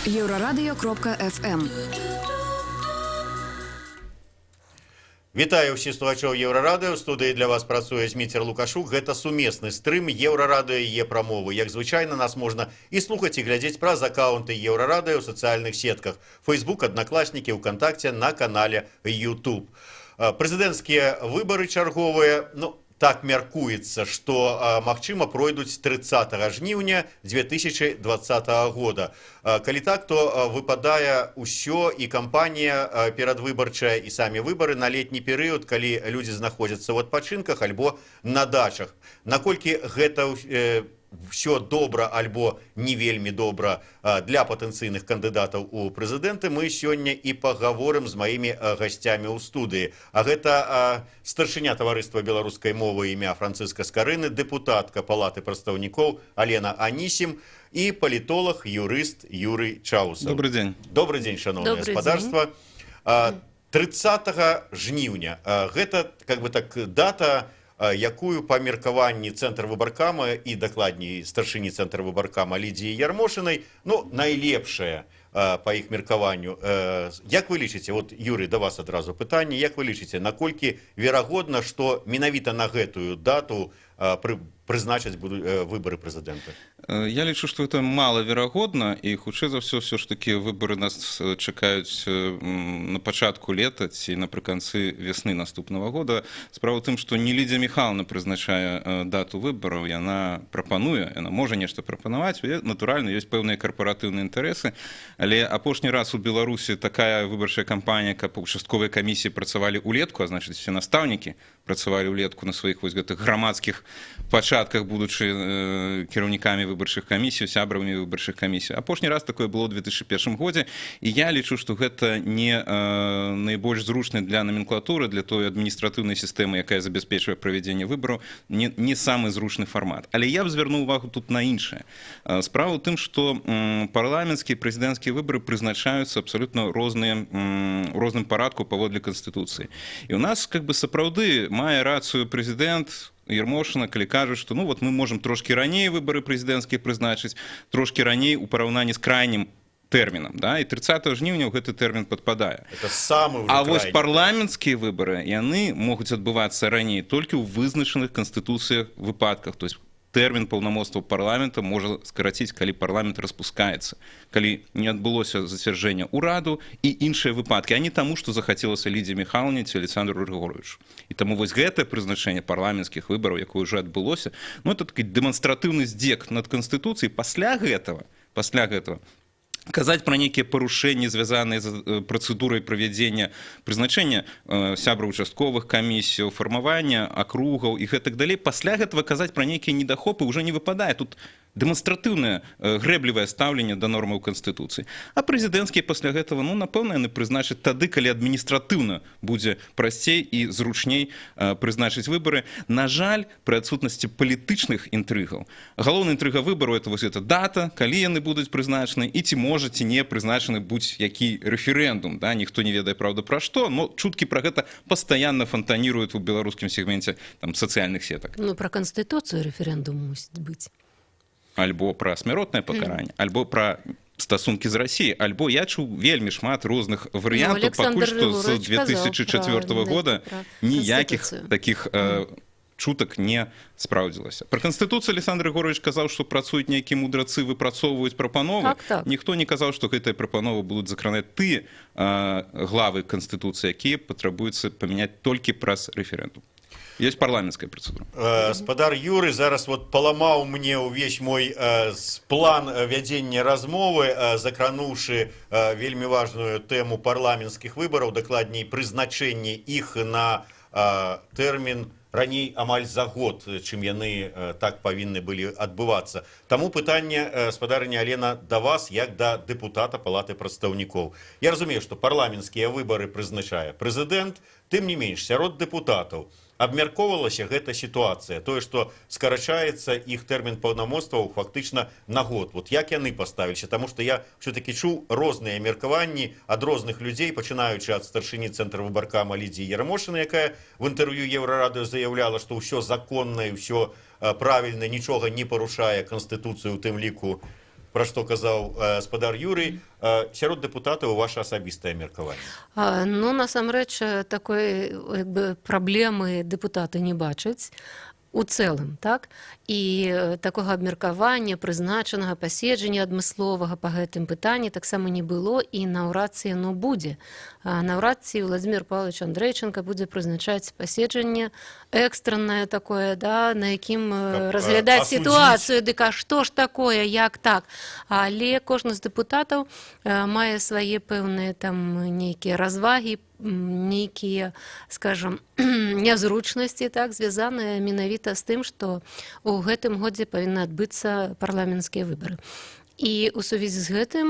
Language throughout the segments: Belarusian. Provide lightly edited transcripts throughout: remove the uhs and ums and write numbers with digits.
Еўрарадыё.фм. Вітаю ўсіх слухачоў Еўрарадыё. У студыі для вас працуе Зміцер Лукашук. Гэта сумесны стрым Еўрарадыё і Е-прамовы. Як звычайна, нас можна і слухаць, і глядзець праз аккаунты Еўрарадыё ў сацыяльных сетках: Facebook, Аднакласнікі, УКантакце, на канале YouTube. Прэзідэнцкія выбары чарговыя, ну, так мяркуецца, што магчыма, пройдуць 30 жніўня 2020 года. Калі так, то выпадае ўсё, і кампанія перадвыбарчая, і самі выбары, на летні перыяд, калі людзі знаходзяцца ў адпачынках альбо на дачах. Наколькі гэта ўсё добра альбо не вельмі добра для патэнцыйных кандыдатаў у прэзідэнты, мы сёння і пагаворым з маімі гасцямі ў студыі. А гэта старшыня Таварыства беларускай мовы імя Францыска Скарыны, дэпутатка Палаты прадстаўнікоў Алена Анісім і палітолаг, юрыст Юрый Чаусаў. Добрый день. Добрый дзень, шаноўнае Добрый. спадарства. 30 жніўня, гэта как бы так дата, якую па меркаванні Цэнтр выбаркама і, дакладней, старшыні Цэнтр выбаркама Лідзіі Ярмошынай, ну, найлепшая па іх меркаванню. Як вы лічыце, вот, Юрый, да вас адразу пытанне, як вы лічыце, наколькі верагодна, што менавіта на гэтую дату прызначаць буду выбары прэзідэнта? Я лічу, што гэта малаверагодна, і хутчэй за ўсё ўсё ж такі выбары нас чакаюць на пачатку лета ці напрыканцы вясны наступнага года. Справа ў тым, што не Лідзія Михайловна прызначае дату выбараў, яна прапануе, яна можа нешта прапанаваць, натуральна, ёсць пэўныя карпаратыўныя інтарэсы, але апошні раз у Беларусі такая выбарчая кампанія, каб участковыя камісіі працавалі ўлетку, а значыць, усе настаўнікі працавалі ўлетку на сваіх вось гэтых грамадскіх пачатках, будучы кіраўнікамі выбарчых камісій, сябрамі выбарчых камісій. Апошні раз такое было ў 2001 годзе, і я лічу, што гэта не найбольш зручны для наменклатуры, для той адміністратыўнай сістэмы, якая забяспечвае правядзенне выбараў, не самы зручны фармат. Але я б звярнуў увагу тут на іншае. Справа ў тым, што парламенцкія, прэзідэнцкія выбары прызначаюцца абсалютна у розным парадку паводле канстытуцыі. І у нас как бы сапраўды мае рацыю прэзідэнт Ермошына, калі кажа, што, ну вот, мы можам трошкі раней выбары прэзідэнцкія прызначыць, трошкі раней у параўнанні з крайнім тэрмінам, да, і 30 жніўня ў гэты тэрмін падпадае. Это самы ўжо А вось крайні. парламенцкія выбары, яны могуць адбывацца раней толькі ў вызначаных канстытуцыях выпадках, то есть тэрмін паўнамоцтва парламента можа скараціць, калі парламент распускаецца, калі не адбылося зацвярджэння ўраду і іншыя выпадкі, а не таму, што захацелася Лідзі Михайловне ці Александру Рыгоравічу. І таму вось гэтае прызначэнне парламенцкіх выбараў, якое ўжо адбылося, ну, это такі дэманстратыўны здзек над канстытуцыяй. Пасля гэтага казаць пра нейкія парушэнні, звязаныя з працэдурай правядзення прызначэння сябраў участковых камісіяў, фармавання акругаў і гэтак далей, пасля гэтага казаць пра нейкія недахопы ўжо не выпадае. Тут дэманстратыўнае грэблівае стаўленне да нормаў канстытуцыі. А прэзідэнцкія пасля гэтага, ну, напэўна, яны прызначаць тады, калі адміністратыўна будзе прасцей і зручней прызначыць выбары. На жаль, пры адсутнасці палітычных інтрыгаў. Галоўная інтрыга выбару — это вось эта дата, калі яны будуць прызначаны і ці можа, ці не прызначаны будь-які рэферэндум, да, ніхто не ведае, праўда, пра што, но чуткі пра гэта пастаянна фантаніруюць у беларускім сегменце там сацыяльных сетак. Ну, пра канстытуцыю рэферэндум мусіць быць. Альбо пра смяротнае пакаранне, альбо пра стасункі з Расіяй, альбо я чуў вельмі шмат розных варыянтаў. Александр Пакуль што з Григорович казаў 2004 года пра ніякіх Канстытуцыю. такіх чутак не спраўдзілася. Пра канстытуцыю Александр Григорович казаў, што працуюць нейкія мудрацы, выпрацоўваюць прапановы. Ніхто не казаў, што гэтыя прапановы будуць закранаць тыя главы канстытуцыі, якія патрабуецца памяняць толькі праз рэферэндум. Есть парламенцкая працэдура. Спадар Юры зараз вот паламаў мне ўвесь мой план вядзення размовы, закрануўшы вельмі важную тэму парламенцкіх выбараў, дакладней, прызначэнне іх на тэрмін раней амаль за год, чым яны так павінны былі адбывацца. Таму пытанне, спадарыня Алена, да вас як да дэпутата Палаты прадстаўнікоў. Я разумею, што парламенцкія выбары прызначае прэзідэнт, тым не менш сярод дэпутатаў абмяркоўвалася гэта сітуацыя, тое, што скарачаецца іх тэрмін паўнамоцтваў фактычна на год? Вот як яны паставіліся? Таму што я все-таки чуў розныя меркаванні ад розных людзей, пачынаючы ад старшыні Цэнтр выбаркама Лідзіі Ярмошына, якая в інтэрв'ю Еўрарадыё заяўляла, што ўсё законна і ўсё правільна, нічога не парушае канстытуцыю, у тым ліку пра што казаў спадар Юрый, сярод дэпутатаў, ваше асабістае меркаванне? Ну, насамрэч, такой, як бы, праблемы дэпутаты не бачаць у цэлым, так, і такога абмеркавання, прызначанага паседжання адмысловага па гэтым пытанні таксама не было, і наўрад ці яно будзе. Наўрад ці Владимир Павлович Андрейченко будзе прызначаць паседжанне экстраннае такое, да, на якім Каб, разглядаць асудзіць. сітуацыю, дык а што ж такое, як так. Але кожны з дэпутатаў мае свае пэўныя там нейкія развагі, нейкія, скажем, нязручнасці, так, звязаныя менавіта з тым, што у гэтым годзе павінны адбыцца парламенцкія выбары. І ў сувязі з гэтым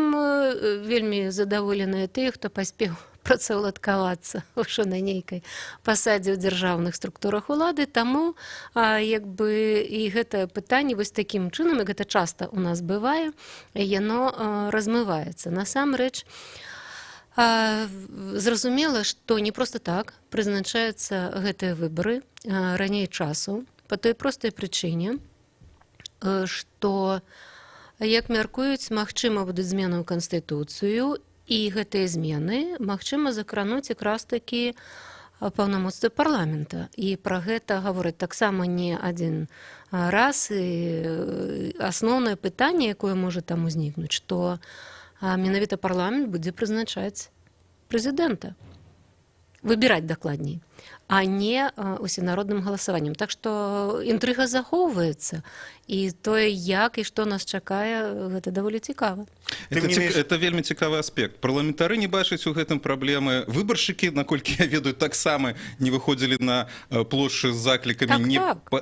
вельмі задаволеныя тыя, хто паспеў працаўладкавацца ўжо на нейкай пасадзе ў дзяржаўных структурах улады. Таму як бы і гэта пытанне вось такім чынам, як гэта часта у нас бывае, яно размываецца. Насамрэч, зразумела, што не проста так прызначаюцца гэтыя выбары раней часу, па той простай прычыне, што, як мяркуюць, магчыма, будуць змены ў канстытуцыю, і гэтыя змены, магчыма, закрануць якраз такі паўнамоцтвы парламента. І пра гэта гавораць таксама не адзін раз. І асноўнае пытанне, якое можа там узнікнуць, што менавіта парламент будзе прызначаць прэзідэнта, выбіраць дакладней, а не усенародным галасаваннем. Так што інтрыга захоўваецца, і тое, як і што нас чакае, гэта даволі цікава. Тым Это, не менш- это вельмі цікавы аспект. Парламентары не бачаць у гэтым праблемы. Выбаршчыкі, наколькі я ведаю, таксама не выходзілі на плошчы з заклікамі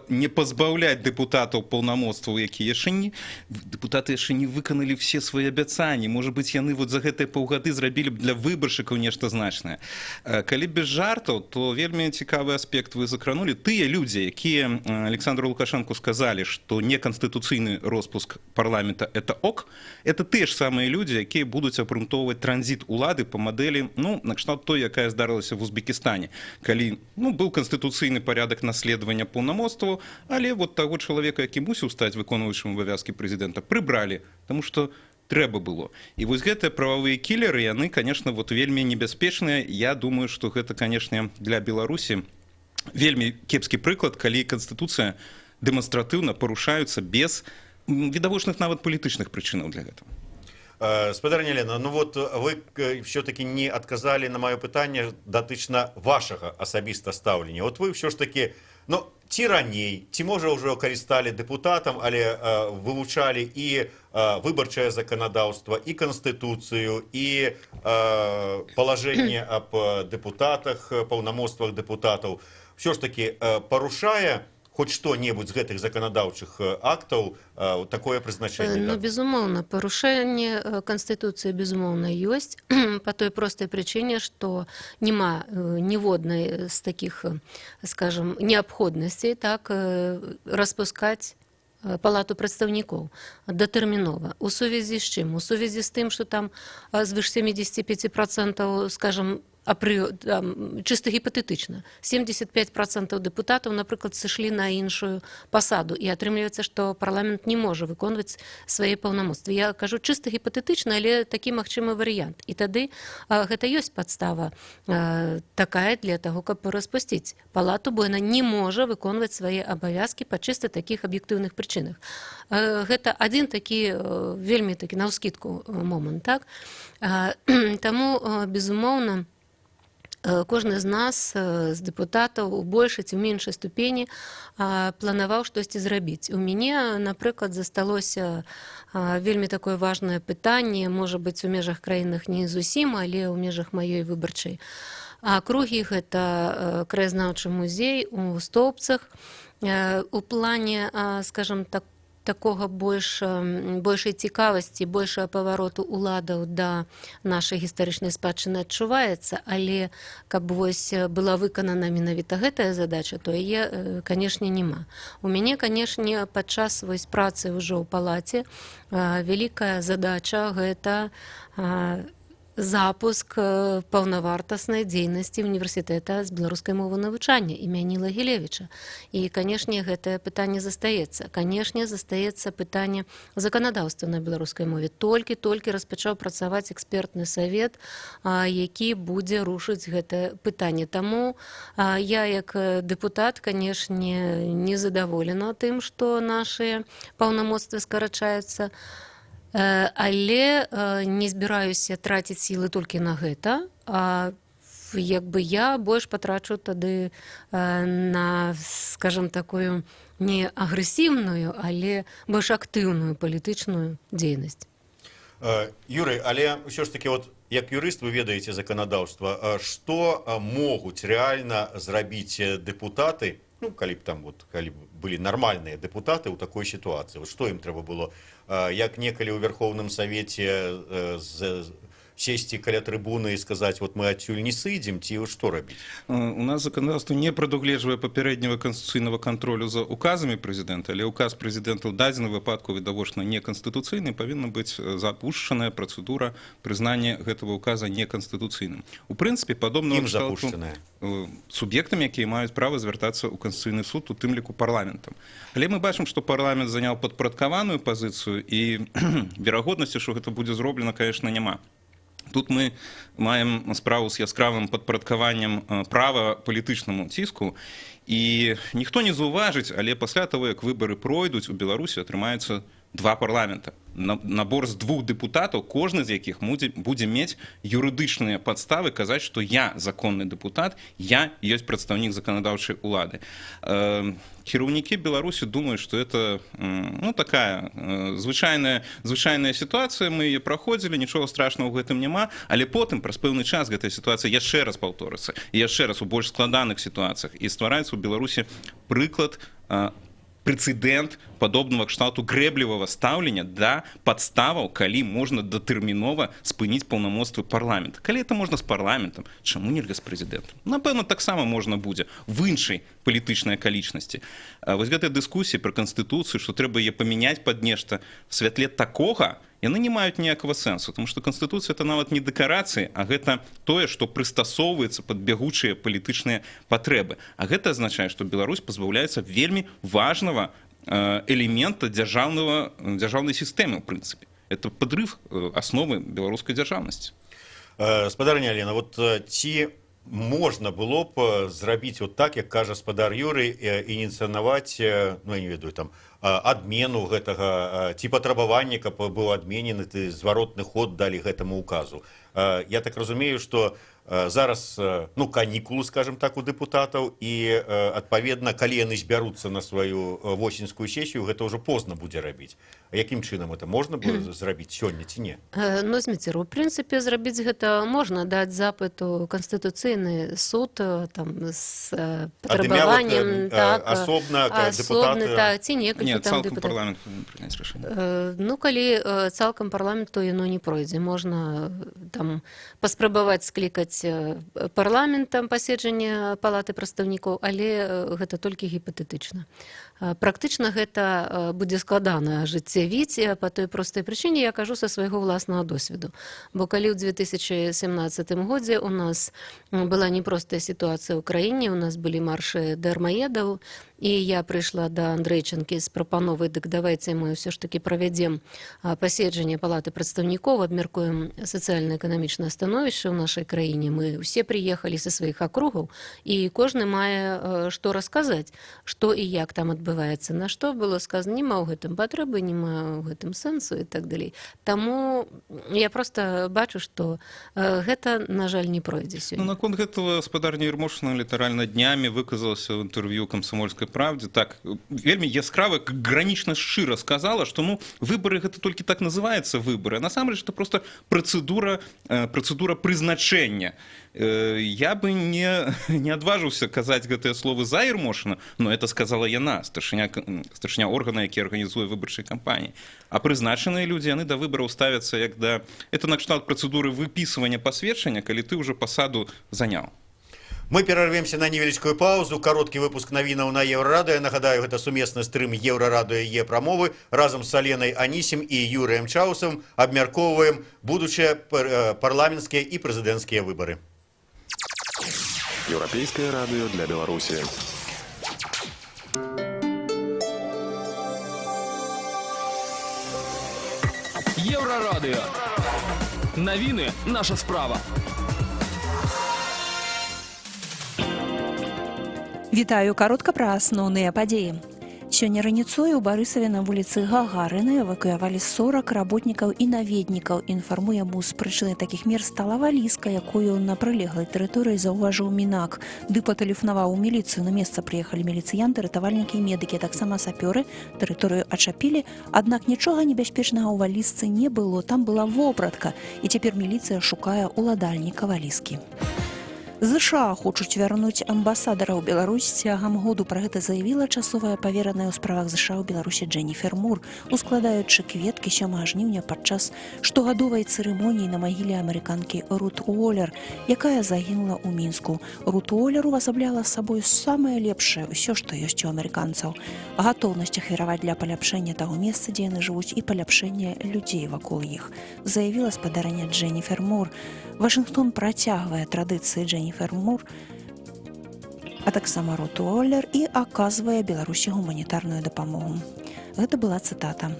не пазбаўляць дэпутатаў паўнамоцтваў, якія яшчэ не, дэпутаты яшчэ не выканалі все свае абяцанні. Можа быць, яны вот за гэтыя паўгады зрабілі б для выбаршчыкаў нешта значнае. Калі без жартаў, то вельмі цікавы аспект вы закранулі. Тыя людзі, якія Александру Лукашенко сказалі, што неканстытуцыйны роспуск парламента — это ок, это тыя ж самыя людзі, якія будуць абгрунтоўваць транзіт улады па мадэлі, ну, накшталт той, якая здарылася в Узбекістане, калі, ну, быў канстытуцыйны парядак наследавання паўнамоцтваў, але вот таго чалавека, які мусіў стаць выконваючым абавязкі прэзідэнта, прыбралі, таму што трэба было. І вось гэтыя прававыя кілеры, яны, конечно, вот вельмі небяспечныя. Я думаю, што гэта, конечно, для Беларусі вельмі кепскі прыклад, калі канстытуцыя дэманстратыўна парушаюцца без відавочных нават палітычных прычынаў для гэтага. Спадарыня Лена, ну вот вы все-таки не адказалі на маё пытанне датычна вашага асабіста стаўлення. Вот вы ўсё ж таки, ну, ці раней, ці, можа, ўжо калі сталі дэпутатам, але вывучалі і выбарчае заканадаўства, і канстытуцыю, і палажэнне аб дэпутатах, паўнамоцтвах дэпутатаў. Ўсё ж таки парушае хоць што-небудзь з гэтых заканадаўчых актаў такое прызначэнне? Ну, Так? безумоўна, парушэнне канстытуцыі, безумоўна, ёсць, па той простай прычыне, што няма ніводнай з такіх, скажем, неабходнасцей, так, распускаць палату прадстаўнікоў датэрмінова. У сувязі з чым? У сувязі з тым, што там звыш 75%, скажем, апрыё, там, чыста гіпатэтычна, 75% дэпутатаў, напрыклад, сышлі на іншую пасаду, і атрымліваецца, што парламент не можа выконваць свае паўнамоцтвы. Я кажу чыста гіпатэтычна, але такі магчымы варыянт. І тады гэта ёсць падстава такая для таго, каб распусціць палату, бо яна не можа выконваць свае абавязкі па чыста такіх аб'ектыўных прычынах. Гэта адзін такі вельмі такі наўскідку момант, так. Таму, безумоўна, кожны з нас, з дэпутатаў, у большай ці ў меншай ступені планаваў штосьці зрабіць. У мяне, напрыклад, засталося вельмі такое важнае пытанне, можа быць, у межах краінах не зусім, але ў межах маёй выбарчай акругі, гэта краязнаўчы музей у Стоўбцах. У плане, скажем так, такога большай цікавасці, большага павароту уладаў да нашай гістарычнай спадчыны адчуваецца, але каб вось была выканана менавіта гэтая задача, то яе, канешне, няма. У мяне, канешне, падчас вось працы ўжо ў палаце вялікая задача — гэта Запуск паўнавартаснай дзейнасці універсітэта з беларускай мовы навучання імя Ніла Гілевіча. І, канешне, гэтае пытанне застаецца. Канешне, застаецца пытанне заканадаўства на беларускай мове. Толькі-толькі распачаў працаваць экспертны савет, які будзе рушыць гэтае пытанне. Таму я як дэпутат, канешне, незадаволена тым, што нашыя паўнамоцтвы скарачаюцца. Але не збіраюся траціць сілы толькі на гэта, а як бы я больш патрачу тады на, скажем, такую не агрэсіўную, але больш актыўную палітычную дзейнасць. Юрый, але ўсё ж таки, вот як юрыст вы ведаеце заканадаўства, што могуць рэальна зрабіць дэпутаты, ну, калі б там, вот, калі б былі нармальныя дэпутаты ў такой сітуацыі, вот што ім трэба было, як некалі ў Верховным Савеце сесці каля трыбуны і сказаць: «Вот мы адсюль не сыдзем», ці што рабіць? У нас заканадаўства не прадугледжвае папярэдняга канстытуцыйнага кантролю за указамі прэзідэнта, але указ прэзідэнта ў дадзеным выпадку відавочна неканстытуцыйны, павінна быць запушчаная працэдура прызнання гэтага указа неканстытуцыйным. У прынцыпе, падобного Ім кшталту запушчаная? Суб'ектам, якія маюць права звяртацца ў Канстытуцыйны суд, у тым ліку парламентам. Але мы бачым, што парламент заняў падпарадкаваную пазіцыю, і верагоднасці, што гэта будзе зроблена, конечно, няма. Тут мы маем справу з яскравым падпарадкаваннем права палітычнаму ціску, і ніхто не заўважыць, але пасля таго, як выбары пройдуць, у Беларусі атрымаецца два парламента. Набор з двух дэпутатаў, кожны з якіх будзе мець юрыдычныя падставы казаць, што я законны дэпутат, я ёсць прадстаўнік заканадаўчай улады. Кіраўнікі Беларусі думаюць, што это ну, такая звычайная сітуацыя, мы яе праходзілі, нічога страшного ў гэтым няма, але потым праз пэўны час гэтая сітуацыя яшчэ раз паўторыцца, і яшчэ раз у больш складаных сітуацыях, і ствараецца ў Беларусі прыклад, прэцэдэнт падобнага кшталту грэблівага стаўлення да падставаў, калі можна датэрмінова спыніць паўнамоцтвы парламента. Калі это можна з парламентам, чаму нельга з прэзідэнтам? Напэўна, таксама можна будзе в іншай палітычнай акалічнасці. Вось гэтыя дыскусіі пра канстытуцыю, што трэба яе памяняць пад нешта, в святле такога яны не маюць ніякага сэнсу, потому что канстытуцыя — это нават не дэкарацыі, а гэта тое, што прыстасоўваецца пад бягучыя палітычныя патрэбы. А гэта азначае, што Беларусь пазбаўляецца вельмі важнага элемента дзяржаўнай сістэмы, ў прынцыпе. Это падрыв асновы беларускай дзяржаўнасці. Спадарня Алена, вот ці можна было б зрабіць вот так, як кажа спадар Юрый, ініцыянаваць, ну, я не ведаю, там, адмену гэтага ці патрабаванне, каб быў адменены ты зваротны ход далі гэтаму указу? Я так разумею, што зараз ну, канікулы, скажем так, у дэпутатаў, і адпаведна, калі яны збяруцца на сваю восеньскую сесію, гэта ўжо позна будзе рабіць. А якім чынам это можна было зрабіць сёння ці не? Ну, Зміцер, у прынцыпе, зрабіць гэта можна, даць запыт у Канстытуцыйны суд там з Ад імя вот, патрабаваннем, так, асобна асобны, дэпутата? Так, ці некалькі Нет, там цалкам дэпутатаў. Парламент павінен прыняць рашэнне. Ну, калі цалкам парламент, то яно не пройдзе. Можна там паспрабаваць склікаць парламентам паседжанне палаты прадстаўнікоў, але гэта толькі гіпатэтычна. Практычна гэта будзе складана ажыццявіць па той простай прычыне, я кажу са свайго ўласнага досведу. Бо калі ў 2017 годзе у нас была непростая сітуацыя ў краіне, у нас былі маршы дармаедаў, і я прыйшла да Андрейчанкі з прапановай: дык давайте мы ўсё ж таки правядзем паседжанне палаты прадстаўнікоў, абмяркуем сацыяльна-эканамічнае становішча ў нашай краіне. Мы ўсе прыехалі са сваіх акругаў, і кожны мае што расказаць, што і як там адбываецца. На што было сказано: няма ў гэтым патрэбы, няма ў гэтым сэнсу і так далей. Таму я просто бачу, што гэта, на жаль, не пройдзе Ну, сёння. наконт гэтага спадарня Ермошына літаральна днямі выказалася ў інтэрв'ю «Камсамольскай праўдзе», так вельмі яскрава, гранічна шчыра сказала, што, ну, выбары — гэта толькі так называецца выбары, а насамрэч это просто працэдура прызначэння. Я бы не адважыўся казаць гэтыя словы за Ермошына, но это сказала яна, старшыня органа, які арганізуе выбарчай кампаніі. А прызначаныя людзі, яны да выбараў ставяцца як да, это накшталт працэдуры выпісвання пасведчання, калі ты ўжо пасаду заняў. Мы перарвемся на невялічкую паузу. Кароткі выпуск навінаў на Еўрарадыё. Нагадаю, гэта сумесны стрым Еўрарадыё, Е-прамовы. Разам з Аленай Анісім і Юрыем Чаусам абмяркоўваем будучыя парламенцкія і прэзідэнцкія выбары. Еўрапейскае радыё для Беларусі. Еўрарадыё. Навіны — наша справа. Вітаю, каротка пра асноўныя падзеі. Сёння раніцой у Барысаве на вуліцы Гагарына эвакуявалі 40 работнікаў і наведнікаў, інфармуе МУС. Прычынай такіх мер стала валізка, якую на прылеглай тэрыторыі заўважыў мінак. Ды патэлефанаваў у міліцыю. На месца прыехалі міліцыянты, ратавальнікі і медыкі, а таксама сапёры. Тэрыторыю ачапілі, аднак нічога небяспечнага ў валізцы не было. Там была вопратка, і цяпер міліцыя шукае уладальніка валізкі. ЗША хочуць вярнуць амбасадара ў Беларусь цягам году. Пра гэта заявіла часовая павераная ў справах ЗША ў Беларусі Дженніфер Мур, ускладаючы кветкі 7 жніўня падчас штогадовай цырымоніі на магіле амерыканкі Рут Уоллер, якая загінула ў Мінску. Рут Уоллер увасабляла з сабой самае лепшае, ўсё, што ёсць у амерыканцаў. Гатоўнасць ахвяраваць для паляпшэння таго месца, дзе яны жывуць, і паляпшэння людзей вакол іх, заявіла спадарыня Дженніфер Мур. Вашынгтон працягвае традыцыі Дженніфер Мур, а таксама Рут Уоллер, і аказвае Беларусі гуманітарную дапамогу. Гэта была цытата.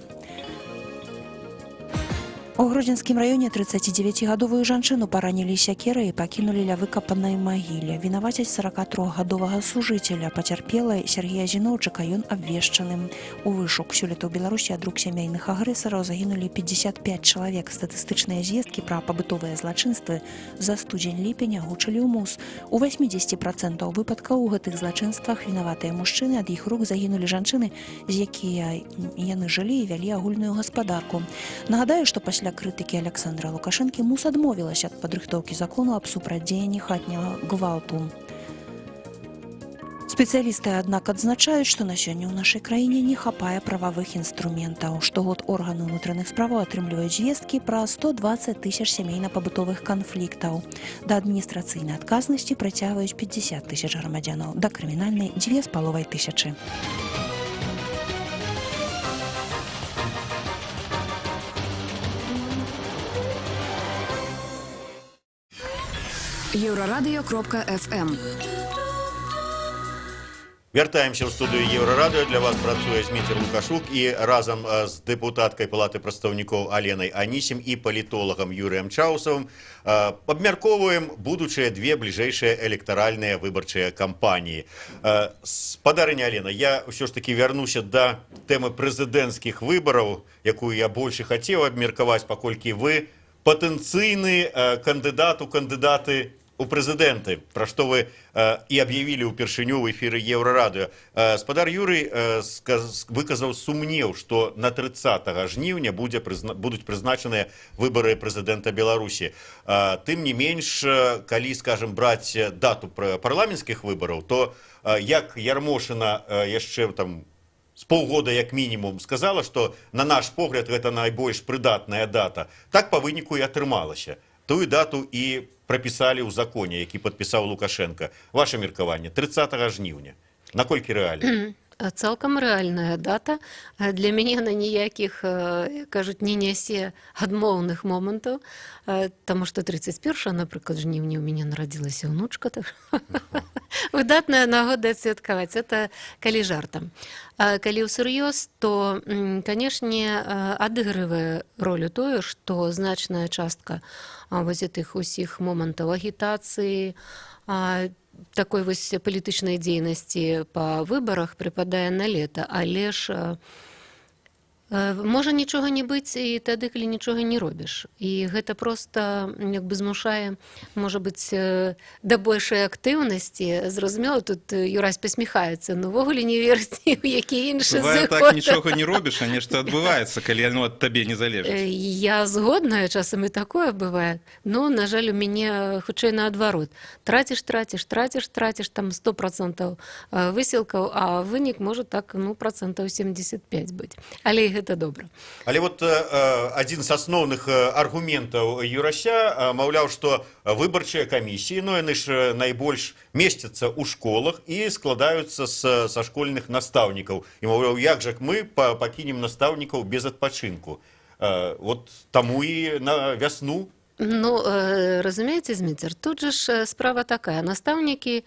У Гродзенскім раёне 39гадовую жанчыну паранілі сякерай і пакінулі ля выкапанай магіле. Вінавацяць 43гадовага сужыцеля пацярпелай Сергея Зіноўчыка, ён абвешчаным у вышук. Сёлета ў Беларусі ад рук сямейных агрэсараў загінулі 55 чалавек. Статыстычныя звесткі пра пабытовыя злачынствы за студзень-ліпень агучылі ў МУС. У 80% выпадкаў у гэтых злачынствах вінаватыя мужчыны, ад іх рук загінулі жанчыны, з якія яны жылі і вялі агульную гаспадарку. Нагадаю, што пасля крытыкі Аляксандра Лукашэнкі МУС адмовілася ад падрыхтоўкі закону аб супрацьдзеянні хатняга гвалту. Спецыялісты, аднак, адзначаюць, што на сёння ў нашай краіне не хапае прававых інструментаў. Штогод органы ўнутраных справаў атрымліваюць звесткі пра 120 тысяч сямейна-пабытовых канфліктаў. Да адміністрацыйнай адказнасці прыцягваюць 50 тысяч грамадзянаў, да крымінальнай — 2,5 тысячы. Еўрарадыё.фм. Вяртаемся ў студыю Еўрарадыё. Для вас працуе Зміцер Лукашук і разам з дэпутаткай Палаты прадстаўнікоў Аленай Анісім і палітолагам Юрыем Чаусавым абмяркоўваем будучыя две бліжэйшыя электаральныя выбарчыя кампаніі. Спадарыня Алена, я ўсё ж такі вярнуся да тэмы прэзідэнцкіх выбараў, якую я больш і хацеў абмеркаваць, паколькі вы патэнцыйны кандыдат у кандыдаты у прэзідэнты, пра што вы і аб'явілі ўпершыню ў эфіры Еўрарадыё. Спадар Юрый выказаў сумнеў, што на 30 жніўня будуць прызначаныя выбары прэзідэнта Беларусі. Тым не менш, калі, скажем, браць дату парламенцкіх выбараў, то як Ярмошына яшчэ там з паўгода як мінімум сказала, што на наш погляд гэта найбольш прыдатная дата, так па выніку і атрымалася. Тую дату і прапісалі ў законе, які падпісаў Лукашэнка. Ваше меркаванне: 30 жніўня. Наколькі рэальна? Цалкам рэальная дата. Для мяне на ніякіх, як кажуць, не нясе адмоўных момантаў, таму што 31, напрыклад, жніўня ў мяне нарадзілася ўнучка, так выдатная нагода адсвяткаваць. Это калі жартам. А калі ўсур'ёз, то, канешне, адыгрывае ролю тое, што значная частка вось гэтых усіх момантаў агітацыі, такой вось палітычнай дзейнасці па выбарах прыпадае на лета, але ж можа нічога не быць і тады, калі нічога не робіш. І гэта проста як бы змушае, можа быць, да большай актыўнасці. Зразумела, тут Юрась пасміхаецца, но увогуле не верыць ні ў які іншы Бывае зыход. так, нічога не робіш, а нешта адбываецца, калі яно ад табе не залежыць. Я згодная, часам і такое бывае. Но, на жаль, у мяне хутчэй наадварот. Траціш, траціш, траціш, траціш там 100% высілкаў, а вынік можа так, ну, процентаў 75 быць. Але і гэта добра. Але вот адзін з асноўных аргументаў Юрася, маўляў, што выбарчыя камісіі, ну, яны ж найбольш месцяцца ў школах і складаюцца са школьных настаўнікаў. І, маўляў, як жа мы пакінем настаўнікаў без адпачынку? Вот таму і на вясну. Ну, разумееце, Зміцер, тут же ж справа такая. Настаўнікі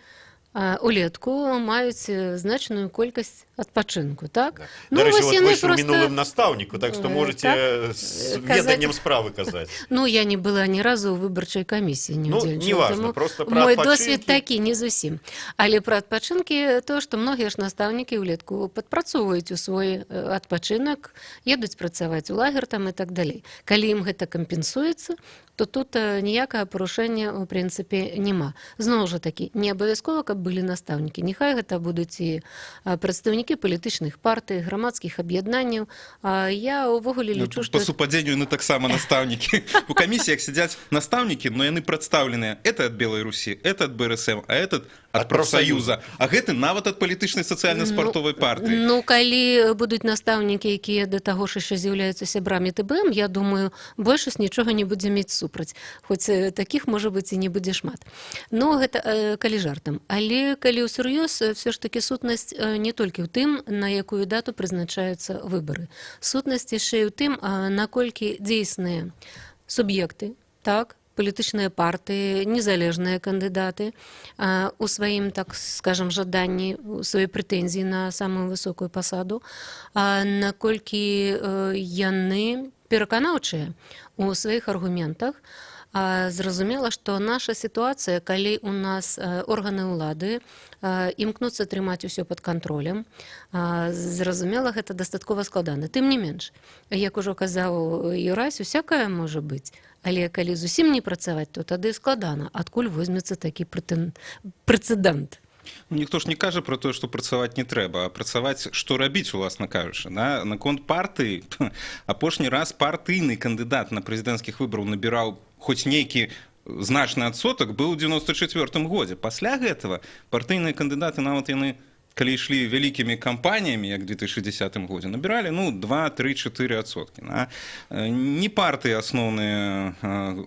улетку маюць значную колькасць адпачынку, так? Ну, дарэчы, вось вот яны вы ж у мінулым настаўніку, так што можаце з веданнем справы казаць. Ну, я не была ні разу ў выбарчай камісіі, не Ну, ўдзельнічала, неважна, таму просто пра мой досвед адпачынкі. такі не зусім. Але пра адпачынкі то, што многія ж настаўнікі ўлетку падпрацоўваюць у свой адпачынак, едуць працаваць у лагер там і так далей. Калі ім гэта кампенсуецца, то тут ніякага парушэння у прынцыпе няма. Зноў жа такі, не абавязкова, каб былі настаўнікі. Няхай гэта будуць і прадстаўнікі палітычных партый, грамадскіх аб'яднанняў. Я ўвогуле Ну, лічу, по што супадзенню яны таксама настаўнікі. У камісіях сядзяць настаўнікі, но яны прадстаўленыя: это ад Белай Русі, это ад БРСМ, а этот ад Ад прафсаюза. прафсаюза, а гэты нават ад палітычнай сацыяльна-спартовай партыі. Ну, калі будуць настаўнікі, якія да таго ж яшчэ з'яўляюцца сябрамі ТБМ, я думаю, большасць нічога не будзе мець супраць. Хоць такіх, можа быць, і не будзе шмат. Ну, гэта калі жартам. Але калі ўсур'ёз, все ж такі сутнасць не толькі ў тым, на якую дату прызначаюцца выбары. Сутнасць яшчэ і ў тым, наколькі дзейсныя суб'екты, так, палітычныя партыі, незалежныя кандыдаты у сваім, так скажем, жаданні, у сваёй прэтэнзіі на самую высокую пасаду, наколькі яны пераканаўчыя у сваіх аргументах. Зразумела, што наша сітуацыя, калі у нас органы ўлады імкнуцца трымаць усё пад кантролем, зразумела, гэта дастаткова складана. Тым не менш, як ужо казаў Юрась, усякае можа быць, але калі зусім не працаваць, то тады складана, адкуль возьмецца такі прэцэдэнт. Ну, ніхто ж не кажа про тое, што працаваць не трэба, а працаваць, што рабіць, уласна кажучы, да? Наконт партыі, апошні раз партыйны кандыдат на прэзідэнцкіх выбараў набіраў хоць нейкі значны адсотак быў у 94 годзе. Пасля гэтага партыйныя кандыдаты, нават яны калі ішлі вялікімі кампаніямі, як 2010 годзе, набіралі, ну, 2, 3, 4 адсоткі, да? Не партыі асноўны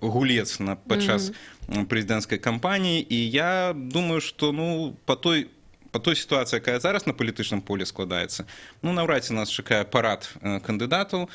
гулец на падчас прэзідэнцкай кампаніі, і я думаю, што, ну, по той сітуацыі, якая зараз на палітычным поле складаецца, ну, наўрад ці нас чакае парад кандыдатаў.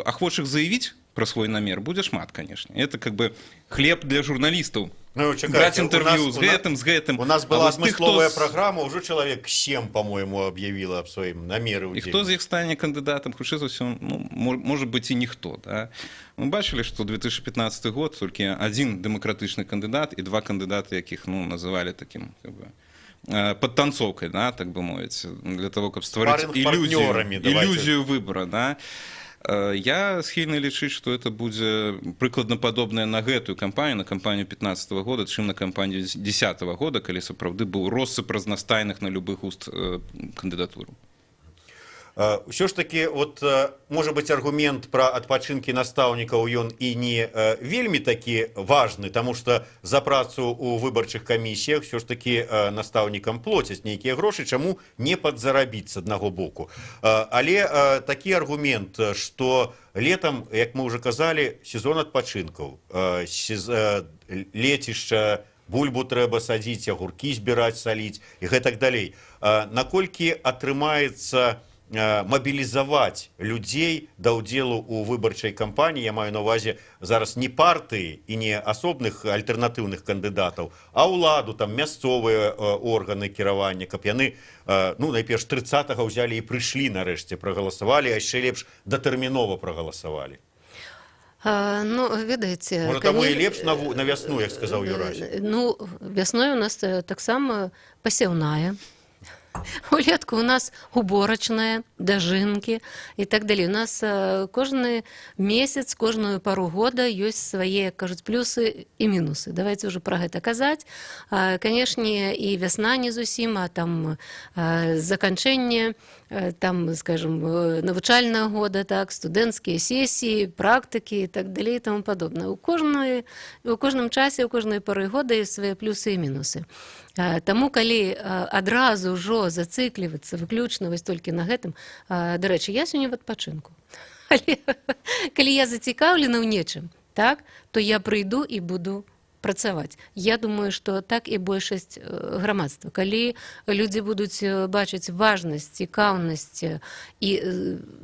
Ахвочых заявіць пра свой намер будзе шмат, конечно. Это как бы хлеб для журналістаў Ну, чакайце, браць у інтэрв'ю нас- з гэтым, з гэтым. У нас А была вось тых, хто адмысловая праграма, ўжо чалавек 7, по-моему, аб'явіла аб сваім намеры. І хто з іх стане кандыдатам, хутчэй за ўсё, ну, можа быць, і ніхто, да? Мы бачылі, што 2015 год толькі адзін дэмакратычны кандыдат і два кандыдаты, якіх, ну, называлі такім как бы падтанцоўкай, да, так бы мовіць, для того, каб стварыць ілюзію, Спарынг-партнёрамі, давайте. ілюзію выбора, да? Я схільны лічыць, што это будзе прыкладна падобнае на гэтую кампанію, на кампанію 15 года, чым на кампанію 10 года, калі сапраўды быў россып разнастайных на любы густ кандыдатуру. Ўсё ж таки, вот, можа быць, аргумент пра адпачынкі настаўнікаў, ён і не вельмі такі важны, таму што за працу ў выбарчых камісіях ўсё ж таки настаўнікам плоцяць нейкія грошы, чаму не падзарабіць, з аднаго боку. Але такі аргумент, што летам, як мы уже казалі, сезон адпачынкаў, лецішча, бульбу трэба садзіць, агуркі збіраць, саліць і гэтак далей. Наколькі атрымаецца мабілізаваць людзей да ўдзелу ў выбарчай кампаніі, я маю на увазе зараз не партыі і не асобных альтэрнатыўных кандыдатаў, а ўладу, там, мясцовыя органы кіравання, каб яны, ну, найперш 30 ўзялі і прыйшлі нарэшце, прагаласавалі, а яшчэ лепш датэрмінова прагаласавалі? Ну, ведаеце, Можа, таму і лепш на вясну, як сказаў Юрась. Ну, вясной у нас таксама пасяўная. Улетку у нас уборачная, дажынкі і так далей. У нас кожны месяц, кожную пару года ёсць свае, як кажуць, плюсы і мінусы. Давайте ўжо пра гэта казаць. Канешне, і вясна не зусім, а там заканчэнне, там, скажем, навучальнага года, так, студэнцкія сесіі, практыкі і так далей і таму падобнае. У кожным часе, у кожнай пары года ёсць свае плюсы і мінусы. Таму калі адразу ўжо зацыклівацца выключна вось толькі на гэтым. Дарэчы, я сёння в адпачынку. Але калі я зацікаўлена ў нечым, так, то я прыйду і буду працаваць. Я думаю, што так і большасць грамадства. Калі людзі будуць бачыць важнасць, цікаўнасць і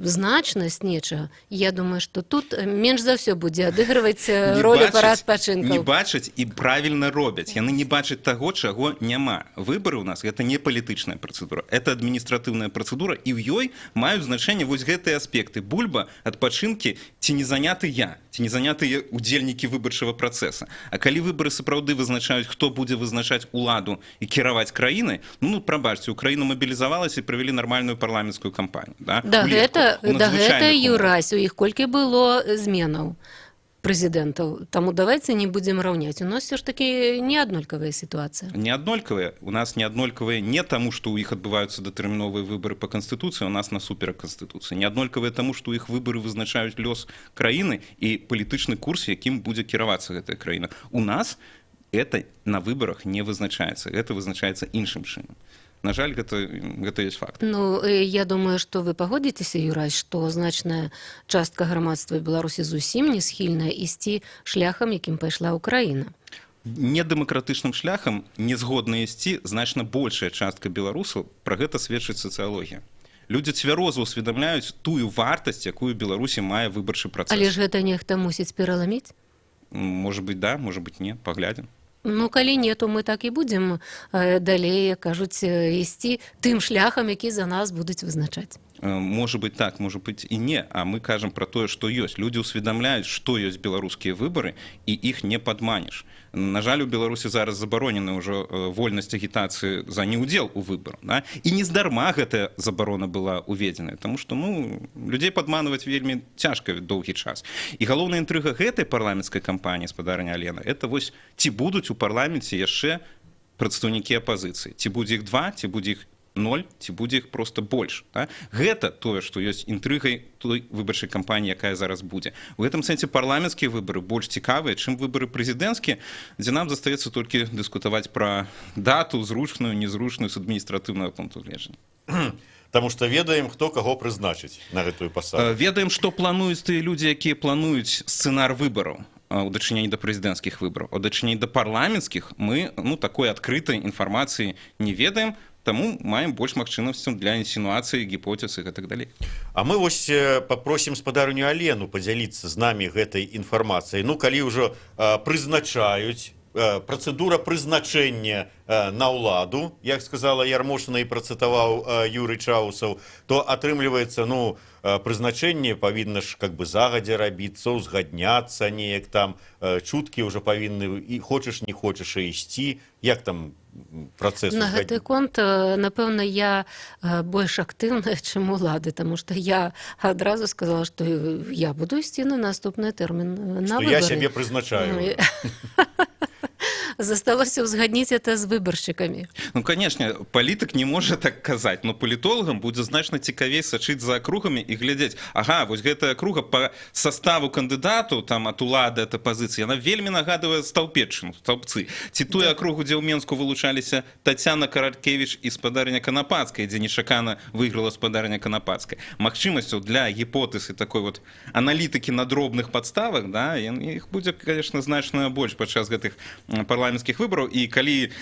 значнасць нечага, я думаю, што тут менш за ўсё будзе адыгрываць Не ролю пара бачаць, адпачынкаў. Не бачаць і правільна робяць. Яны не бачаць таго, чаго няма. Выбары ў нас — гэта не палітычная працэдура, это адміністратыўная працэдура, і ў ёй маюць значэнне вось гэтыя аспекты: бульба, адпачынкі, ці не заняты я, ці не занятыя удзельнікі выбарчага працэса. А калі выбары сапраўды вызначаюць, хто будзе вызначаць уладу і кіраваць краінай, ну, прабачце, Украіна мабілізавалася і правялі нармальную парламенцкую кампанію, да? Да, Улетку, гэта, у да, гэта надзвычайных умовах. Юрась, у іх колькі было зменаў прэзідэнтаў. Таму давайте не будзем раўняць. У нас все ж таки не аднолькавая сітуацыя. Не аднолькавыя. У нас не аднолькавыя не таму, што ў іх адбываюцца датэрміновыя выбары па канстытуцыі, у нас насуперак канстытуцыі. Не аднолькавыя таму, што ў іх выбары вызначаюць лёс краіны і палітычны курс, якім будзе кіравацца гэтая краіна. У нас это на выбарах не вызначаецца, гэта вызначаецца іншым чынам. На жаль, гэта ёсць факт. Ну, я думаю, што вы пагодзіцеся, Юрась, што значная частка грамадства Беларусі зусім не схільная ісці шляхам, якім пайшла Украіна. Недэмакратычным шляхам не згодна ісці значна большая частка беларусаў, пра гэта сведчыць сацыялогія. Людзі цвяроза ўсведамляюць тую вартасць, якую Беларусі мае выбарчы працэс. Але ж гэта нехта мусіць пераламіць. Может быть, да, может быть, не, паглядзім. Ну, калі не, то мы так і будзем далей, як кажуць, ісці тым шляхам, які за нас будуць вызначаць. Может быть так, может быть і не, а мы кажам пра тое, што ёсць. Людзі ўсведамляюць, што ёсць беларускія выбары, і іх не падманеш. На жаль, у Беларусі зараз забаронена ўжо вольнасць агітацыі за неўдзел у выбарах. Да? І нездарма гэтая забарона была уведзеная, таму што, ну, людзей падманваць вельмі цяжка доўгі час. І галоўная інтрыга гэтай парламенцкай кампаніі, спадарыня Алена, это вось ці будуць у парламенце яшчэ прадстаўнікі апазіцыі. Ці будзе іх два, ці будзе іх ноль, ці будзе іх просто больш. Да? Гэта тое, што ёсць інтрыгай той выбарчай кампаніі, якая зараз будзе. У гэтым сэнсе парламенцкія выбары больш цікавыя, чым выбары прэзідэнцкія, дзе нам застаецца толькі дыскутаваць пра дату, зручную, незручную з адміністратыўнага пункту гледжання. Таму што ведаем, хто каго прызначыць на гэтую пасаду. Ведаем, што плануюць тыя людзі, якія плануюць сцэнар выбараў у дачыненні да прэзідэнцкіх выбараў. У дачыненні да парламенцкіх мы, ну, такой адкрытай інфармацыі не ведаем, таму маем больш магчымасцяў для інсінуацыі, гіпотэз і гэтак далей. А мы вось папросім спадарыню Алену падзяліцца з намі гэтай інфармацыяй. Ну, калі ўжо прызначаюць, працэдура прызначэння на ўладу, як сказала Ярмошына і працытаваў Юрый Чаусаў, то атрымліваецца, ну, прызначэнне павінна ж как бы загадзя рабіцца, узгадняцца неяк там, чуткі ўжо павінны, і хочаш не хочаш, і ісці, як там працэс На гэты конт, напэўна, я больш актыўная, чым улады, таму што я адразу сказала, што я буду ісці на наступны тэрмін на Што я выбары. сябе прызначаю. Ну, засталося ўзгадніць это з выбаршчыкамі. Ну, конечно, палітык не можа так казаць, но палітолагам будзе значна цікавей сачыць за акругамі і глядзець: ага, вось гэтая акруга по составу кандыдату там ад улады, ад апазіцыі, яна вельмі нагадвае Стаўпеччыну, Стаўбцы, ці тую акругу, дзе ў Менску вылучаліся Тацяна Каралькевіч і спадарыня Канапацкая, дзе нечакана выйграла спадарыня Канапацкая. Магчымасцяў для гіпотэз і такой вот аналітыкі на дробных падставах, да, іх будзе, конечно, значна больш падчас гэтых парламенцкіх выбараў. І калі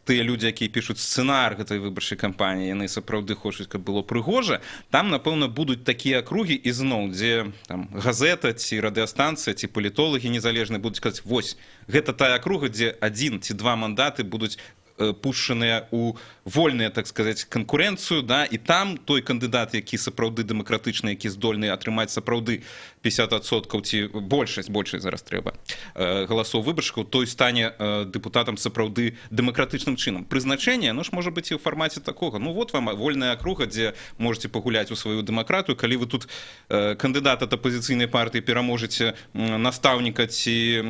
тыя людзі, якія пішуць сцэнар гэтай выбарчай кампаніі, яны сапраўды хочуць, каб было прыгожа, там, напэўна, будуць такія акругі ізноў, дзе там газета ці радыёстанцыя, ці палітолагі незалежныя будуць казаць: вось гэта тая акруга, дзе адзін ці два мандаты будуць пушчаныя у вольныя, так сказать, канкурэнцыю, да, і там той кандыдат, які сапраўды дэмакратычны, які здольны атрымаць сапраўды 50% ці большасць, большасць зараз трэба галасоў выбаршчыкаў, той стане дэпутатам сапраўды дэмакратычным чынам. Прызначэнне, оно ж можа быць і ў фармаце такога: ну вот вам вольная акруга, дзе можете пагуляць у сваю дэмакратыю, калі вы тут кандыдат ад апазіцыйнай партыі пераможаце настаўніка ці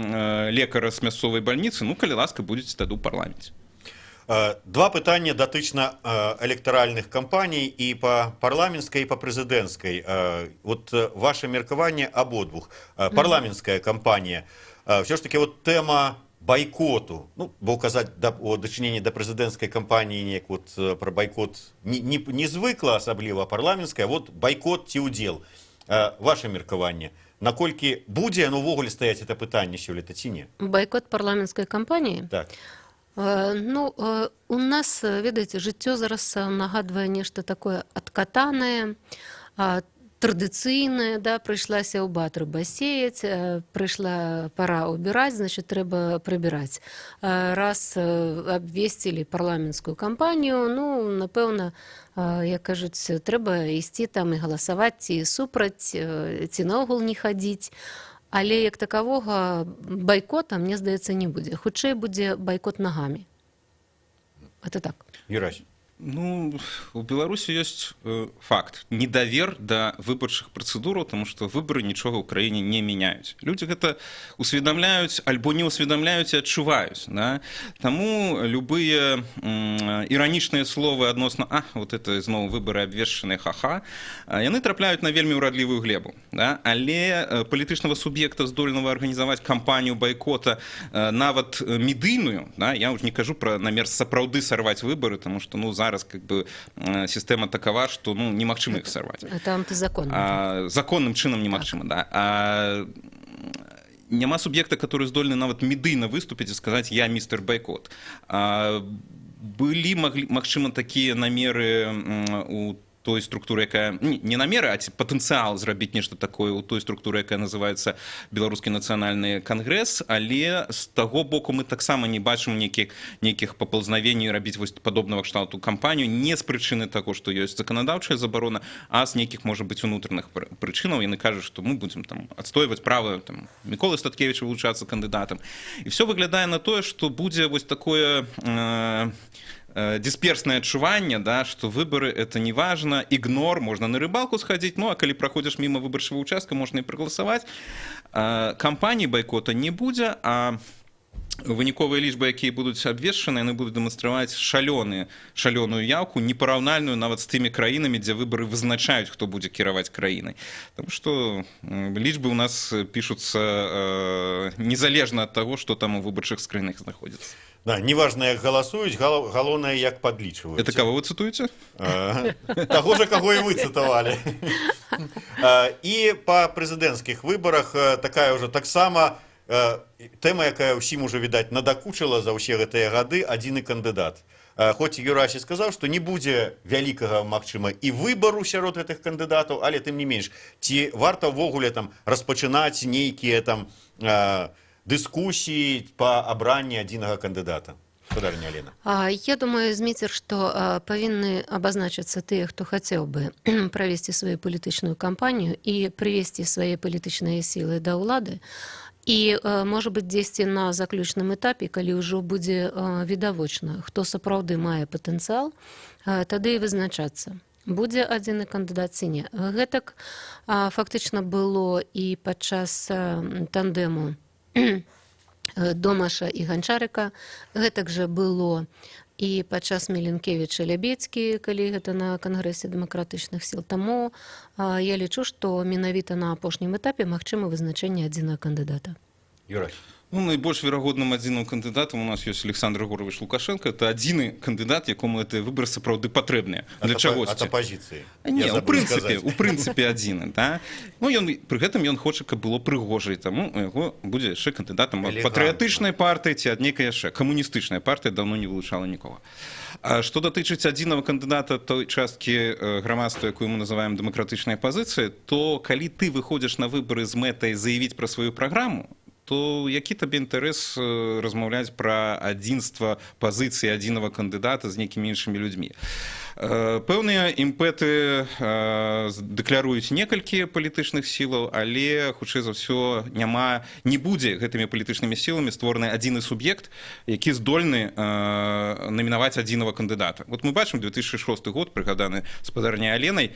лекара з мясцовай бальніцы, ну, калі ласка, будзеце тады ў парламенце. Два пытання датычна электаральных кампаній, і па парламенцкай, і па прэзідэнцкай. Вот ваше меркаванне абодвух. Парламенцкая кампанія. Все ж таки вот тэма Байкоту, ну, бо казаць о дачыненні да прэзідэнцкай кампаніі неяк вот пра байкот не звыкла, асабліва парламенцкая. Вот байкот ці ўдзел, ваше меркаванне, наколькі будзе яно ўвогуле стаяць, это пытанне, сёлета ці не? Байкот парламенцкай кампаніі? Так. Ну, у нас, ведаеце, жыццё зараз нагадвае нешта такое адкатанае, традыцыйнае, да, прыйшла сяўба, трэба сеяць, прыйшла пара ўбіраць, значит, трэба прыбіраць. Раз абвесцілі парламенцкую кампанію, ну, напэўна, як кажуць, трэба ісці там і галасаваць ці супраць, ці наогул не хадзіць. Але як такавога байкота, мне здаецца, не будзе. Хутчэй будзе байкот нагамі. Это так. Юрась. Ну, у Беларусі ёсць факт: недавер да выбарчых працэдураў, тому што выбары нічога ў краіне не мяняюць. Людзі гэта усведамляюць альбо не ўсведамляюць і адчуваюць, да? Таму любыя іранічныя словы адносна «а вот это зноў выбары абвешчаныя, ха-ха», яны трапляюць на вельмі ўрадлівую глебу, да? Але палітычнага суб'екта, здольнага арганізаваць кампанію байкота, нават медыйную, да? Я ўж не кажу пра намер сапраўды сарваць выбары, тому что, ну, зараз как бы сістэма такова, что, ну, немагчыма іх сарваць. Это антызаконна. Законным чынам немагчыма, да. Няма суб'екта, который здольны нават медыйна выступіць і сказаць: «Я містер байкот». Былі маглі, магчыма, такія намеры у той структуры, якая не намеры, а ці патэнцыял зрабіць нешта такое ў той структуры, якая называется Беларускі нацыянальны кангрэс, але з таго боку мы таксама не бачым нейкіх папаўзнавенняў рабіць вось падобнага кшталту кампанію, не з прычыны таго, што ёсць заканадаўчая забарона, а з нейкіх, можа быць, унутраных прычынаў. Яны кажуць, што мы будзем там адстойваць права там Міколы Статкевіча вылучацца кандыдатам, і все выглядае на тое, што будзе вось такое дисперсное адчуванне, да, что выборы — это не важно, игнор, можно на рыбалку сходить, ну а калі проходишь мимо выбарчага участка, можно и проголосовать. Кампаніі байкота не будзе, а выніковыя лічбы, якія будуць абвешчаны, яны будуць дэманстраваць шалёную яўку, непараўнальную нават з тымі краінамі, дзе выбары вызначаюць, хто будзе кіраваць краінай. Потому что лічбы у нас пішуцца незалежна ад таго, што там у выбарчых скрынях знаходзіцца. Да, неважна, як галасуюць, галоўнае, як падлічваюць. Это кого вы цытуеце? Таго же, каго і вы цытавалі. І па прэзідэнцкіх выбарах такая ўжо таксама тэма, якая ўсім ужо, відаць, надакучыла за ўсе гэтыя гады: адзіны кандыдат. Хоць Юрась і сказаў, што не будзе вялікага, магчыма, і выбару сярод гэтых кандыдатаў, але тым не менш, ці варта ўвогуле там распачынаць нейкія там дыскусіі па абранні адзінага кандыдата? Спадарыня Алена. Я думаю, Зміцер, што павінны абазначыцца тыя, хто хацеў бы правесці сваю палітычную кампанію і прывесці свае палітычныя сілы да ўлады. І, можа быць, дзесьці на заключным этапе, калі ўжо будзе відавочна, хто сапраўды мае патэнцыял, тады і вызначацца, будзе адзіны кандыдат ці не. Гэтак фактычна было і падчас тандэму Домаша і Ганчарыка, гэтак жа было і падчас Мілінкевіча Лябедзькі, калі гэта на кангрэсе дэмакратычных сіл. Таму я лічу, што менавіта на апошнім этапе магчыма вызначэнне адзінага кандыдата. Юрась. Ну, найбольш верагодным адзіным кандыдатам у нас ёсць Александр Рыгоравіч Лукашэнка. Это адзіны кандыдат, якому гэтыя выбары сапраўды патрэбныя для Ад чагосьці. апазіцыі. Не, Я у забыў прынцыпе, сказаць. у прынцыпе адзіны, да? Ну, ён пры гэтым ён хоча, каб было прыгожай, таму у яго будзе яшчэ кандыдатам ад Элегантна. патрыятычнай партыі ці ад нейкай яшчэ. Камуністычная партыя даўно не вылучала нікога. А што датычыць адзінага кандыдата той часткі грамадства, якую мы называем дэмакратычнай апазіцыяй, то калі ты выходзіш на выбары з мэтай заявіць пра сваю праграму, то які табе інтарэс размаўляць пра адзінства пазіцыі адзінага кандыдата з нейкімі іншымі людзьмі? Пэўныя імпэты дэкляруюць некалькі палітычных сілаў, але хутчэй за ўсё няма, не будзе гэтымі палітычнымі сіламі створаны адзіны суб'ект, які здольны намінаваць адзінага кандыдата. Вот мы бачым 2006 год, прыгаданы спадарняй Аленай,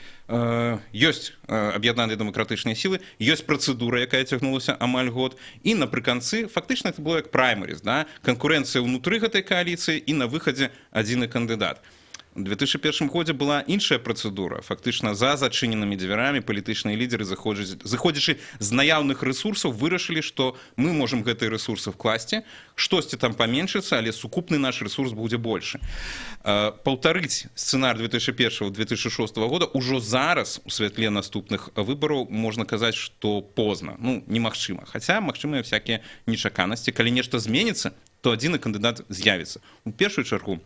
ёсць аб'яднаныя дэмакратычныя сілы, ёсць працэдура, якая цягнулася амаль год, і напрыканцы фактычна это было як праймерыз, да? Канкурэнцыя ўнутры гэтай кааліцыі і на выхадзе адзіны кандыдат. У 2001 годзе была іншая працэдура. Фактычна за зачыненымі дзвярамі палітычныя лідеры, зыходзячы з наяўных рэсурсаў, вырашылі, што мы можам гэтыя рэсурсы вкласці, штосьці там паменшыцца, але сукупны наш рэсурс будзе большы. Паўтарыць сцэнар 2001-2006 года ўжо зараз, у святле наступных выбараў, можна казаць, што позна, ну, немагчыма. Хаця магчымыя всякія нечаканасці. Калі нешта зменіцца, то адзіны кандыдат з'явіцца. У першую чаргу,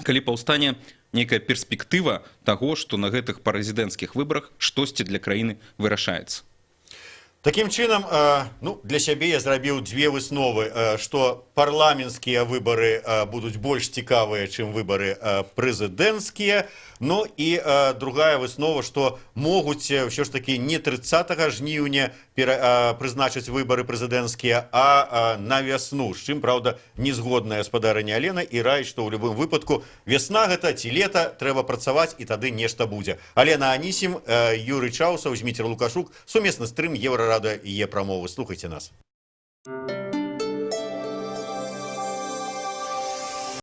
калі паўстане нейкая перспектыва таго, што на гэтых прэзідэнцкіх выбарах штосьці для краіны вырашаецца. Такім чынам, ну, для сябе я зрабіў дзве высновы, што парламенцкія выбары будуць больш цікавыя, чым выбары прэзідэнцкія. Ну і другая выснова, што могуць ўсё ж такі не 30 жніўня прызначыць выбары прэзідэнцкія, а на вясну, з чым, праўда, не згодная спадарыня Алена і раіць, што ў любым выпадку, вясна гэта ці лета, трэба працаваць, і тады нешта будзе. Алена Анісім, Юрый Чаусаў, Зміцер Лукашук, сумесны стрым Еўрарадыё і Е-прамовы. Слухайце нас.